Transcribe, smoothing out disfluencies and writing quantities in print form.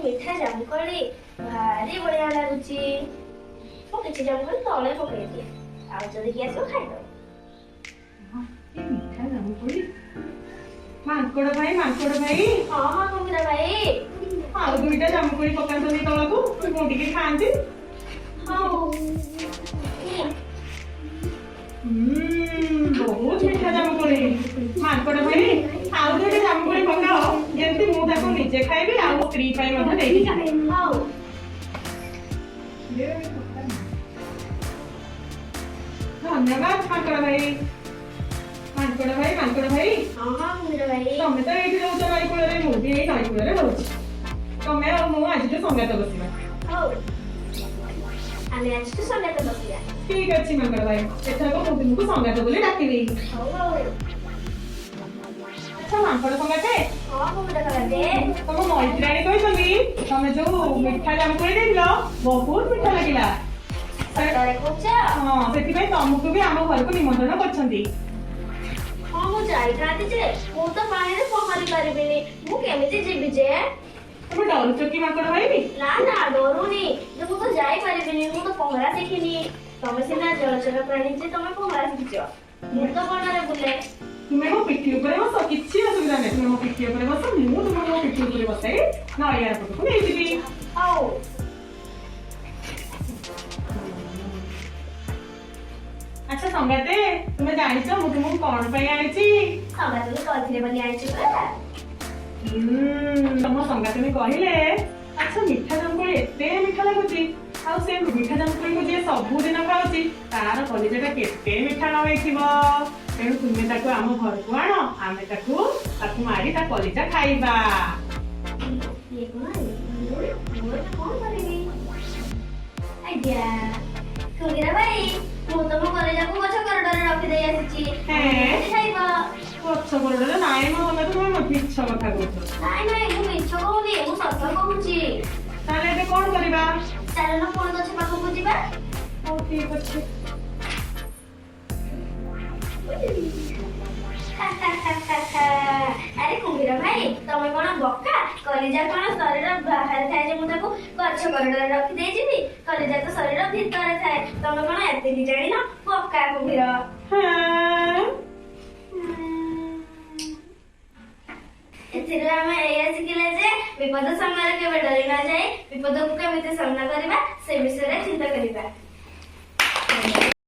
ମିଠା ଜାମୁକୋଳି, ଭାରି ବଢିଆ ଲାଗୁଛି। ମୁଁ କିଛି ଜାମୁକୋଳି ତଳେ ପକେଇ ଦିଏ, ଆଉ ଯଦି କିଏ ଆସିବ ଖାଇଦବ। କି ମିଠା ଜାମୁକୋଳି! ମାଙ୍କଡ ଭାଇ, ମାଙ୍କଡ ଭାଇ! ହଁ ହଁ, କୁମ୍ଭୀର ଭାଇ। ଆଉ ଦୁଇଟା ଜାମୁକୋଳି ପକାନ୍ତନି ତଳକୁ, ମୁଁ ଟିକେ ଖାଆନ୍ତି। ହଉ। ବହୁତ ମିଠା ଜାମୁକୋଳି। ମାଙ୍କଡ ଭାଇ, ଆଉ ଦୁଇଟା ଜାମୁକୋଳି ପକାଅ, ଯେମିତି ମୁଁ ତାକୁ ନିଜେ ଖାଇବି ଆଉ ମୋ ସ୍ତ୍ରୀ ପାଇଁ ମଧ୍ୟ ନେଇକି ଯିବି। ହଉ। ଧନ୍ୟବାଦ ମାଙ୍କଡ ଭାଇ। ମାଙ୍କଡ ଭାଇ, ମାଙ୍କଡ ଭାଇ! ହଁ ହଁ, କୁମ୍ଭୀର ଭାଇ। ତମେ ତ ଏଇଠି ରହୁଛ ନଈ କୂଳରେ, ମୁଁ ବି ଏଇ ନଈ କୂଳରେ ରହୁଛି। ତମେ ଆଉ ମୁଁ ଆଜିଠୁ ସଙ୍ଗାତ ବସିବା। ହଉ, ଆମେ ଆଜିଠୁ ସଙ୍ଗାତ ବସିବା। ଠିକ ଅଛି ମାଙ୍କଡ ଭାଇ, ଏଥରକ ମୁଁ ତୁମକୁ ସଙ୍ଗାତ ବୋଲି ଡାକିବି। ହଉ ହଉ। ଆଚ୍ଛା ମାଙ୍କଡ ସଙ୍ଗାତେ। ହଁ କୁମ୍ଭୀର ସଙ୍ଗାତେ। ତମ ମୈତ୍ରାଣୀ କହିଛନ୍ତି, ତମେ ଯୋଉ ମିଠା ଜାମୁକୋଳି ଦେଇଥିଲ, ବହୁତ ମିଠା ଲାଗିଲା। ସତରେ କହୁଛ? ହଁ, ସେଥିପାଇଁ ତମକୁ ବି ଆମ ଘରକୁ ନିମନ୍ତ୍ରଣ କରିଛନ୍ତି। ହଁ, ମୁଁ ଯାଇଥାନ୍ତି ଯେ, ମୁଁ ତ ପାଣିରେ ପହଁରି ପାରିବିନି। ମୁଁ କେମିତି ଯିବି ଯେ? ତମେ ଡରୁଛ କି ମାଙ୍କଡ ଭାଇ? ନା ନା, ଡରୁନି ଯେ, ମୁଁ ତ ଯାଇପାରିବିନି। ମୁଁ ତ ପହଁରା ଶିଖିନି। ତମେ ସିନା ଜଳଚର ପ୍ରାଣୀ ଯେ ତମେ ପହଁରା ଶିଖିଛ, ମୁଁ ତ ବଣରେ ବୁଲେ। ତୁମେ ମୋ ପିଠି ଉପରେ ବସ, କିଛି ଅସୁବିଧା ନାହିଁ। ତୁମେ ମୋ ପିଠି ଉପରେ ବସ, ମୁଁ ତୁମକୁ ମୋ ପିଠି ଉପରେ ବସାଇ ନଈ ଆର ପଟକୁ ନେଇଯିବି। ହଉ। ଆଚ୍ଛା ସଙ୍ଗାତେ, ତୁମେ ଜାଣିଛ ମୁଁ ତୁମକୁ କଣ ପାଇଁ ଆଣିଛି? ସଙ୍ଗାତୁନି କହିଥିଲେ ବୋଲି ଆଣିଛୁ ପରା। ତମ ସଙ୍ଗାତୁନି କହିଲେ, ଆଚ୍ଛା ମିଠା ଜାମୁକୋଳି ଏତେ ମିଠା ଲାଗୁଛି, ଆଉ ସେ ମିଠା ଜାମୁକୋଳିକୁ ଯିଏ ସବୁଦିନ ଖାଉଛି, ତାର କଲିଜାଟା କେତେ ମିଠା ନ ହେଇଥିବ। ତେଣୁ ତୁମେ ତାକୁ ଆମ ଘରକୁ ଆଣ, ଆମେ ତାକୁ ତାକୁ ମାରି ତା କଲିଜା ଖାଇବା। ଇଏ କଣ? ମୁଁ ଏବେ କଣ କରିବି? ଆଜ୍ଞା କୁମ୍ଭୀର ଭାଇ, ମୁଁ ତମ କଲେଜାକୁ ଗଛ କରଡରେ ରଖିଦେଇ ଆସିଛି। ହେଁ? ଖାଇବ। ଗଛ କରଡରେ? ନାଇଁ ମୋ ସଙ୍ଗାତେ, ତୁମେ ମିଛ କଥା କହୁଛ। ନାଇଁ ନାଇଁ, ମୁଁ ମିଛ କହୁନି, ମୁଁ ସତ କହୁଛି। ତାହେଲେ ଏବେ କଣ କରିବା? ଚାଲୁନ, ପୁଣି ଗଛ ପାଖକୁ ଯିବା। ହଉ, ଠିକ ଅଛି। ଆରେ କୁମ୍ଭୀର ଭାଇ, ତମେ କଣ ବକା? କଲିଜା କଣ ଶରୀର ବାହାରେ ଥାଏ ଯେ ମୁଁ ତାକୁ ଗଛ କରଡରେ ରଖିଦେଇଯିବି? କଲିଜା ତ ଶରୀର ଭିତରେ ଥାଏ। ତମେ କଣ ଏତିକି ଜାଣିନ? ବକା କୁମ୍ଭୀର। ହେଁ? ଏଥିରୁ ଆମେ ଏଇଆ ଶିଖିଲେ ଯେ ବିପଦ ସମୟରେ କେବେ ଡରି ନ ଯାଇ ବିପଦକୁ କେମିତି ସାମ୍ନା କରିବା, ସେ ବିଷୟରେ ଚିନ୍ତା କରିବା।